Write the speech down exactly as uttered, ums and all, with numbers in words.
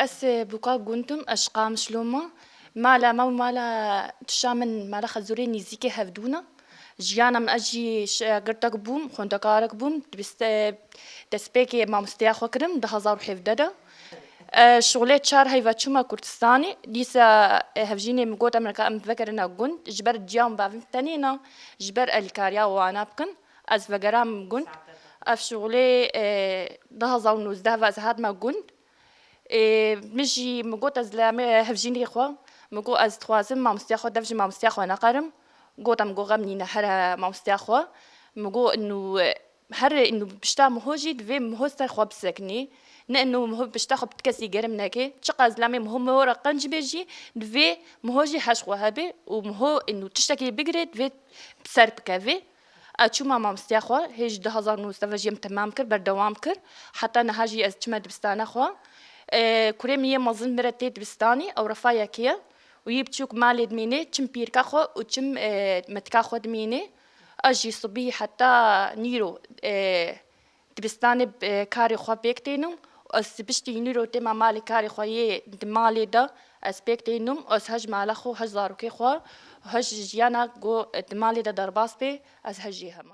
Ez, e, bûka gund im, ez ji Qamişlo me. Mala me û mala tişa min mala Xezûrê nêzîkê hevdû ne. Jiyana min, ez jî şagirtek bûm, xwendekarek bûm. Dibiste-, destpêkê mamosteya xwe kirim di hezar û hevdeh de. E, şixulê çar heyva çûme Kurdistanê. Dîsa, e, hevjînê min got, em reka em vegerine gund. Ji ber ciya min bavê min tenê ne, ji ber alîkariya wana bikin. Ez vegeram gund. Ev şixulê, e, du hezar û nozdeh ve ez hatime gund. Ê, min jî, min got, ez li me hevjînê xwe, min got, ez dixwazim mamosteya xwe, dev ji mamosteya xwe neqerim. Gote min got, xem nîne, here mamosteya xwe. Min got, inu, her inu pişta miho jî divê miho ser xwe bisekinî. Ne inu miho pişta xwe bi ti kesî gerim neke. Çiqas lemê miho miho re qenc be jî, divê miho jî heş xwe hebe û miho inu tiştekê bigire, divê ser bikeve. Ez çûma mamosteya xwe, hê ji du hezar û nozdeh ve jî em temam kir, berdewam kir. Heta niha jî ez çime dibistana xwe. E, kurê min yê mezin mire tê dibistanê, ew refa yekê ye. Û yê biçûk malê dimîne, çim pîrka xwe û çim, e, metika xwe dimîne. Ez jî sibî heta nîro, e, dibistanê, e, karê xwe pêk tênim. Ez piştî nîro têma malê karê xwe yê di malê de ez pêk tênim. Ez hej mala xwe, hej zarokê xwe, hej jiyana ku di malê de derbas bê, ez hej jê hema.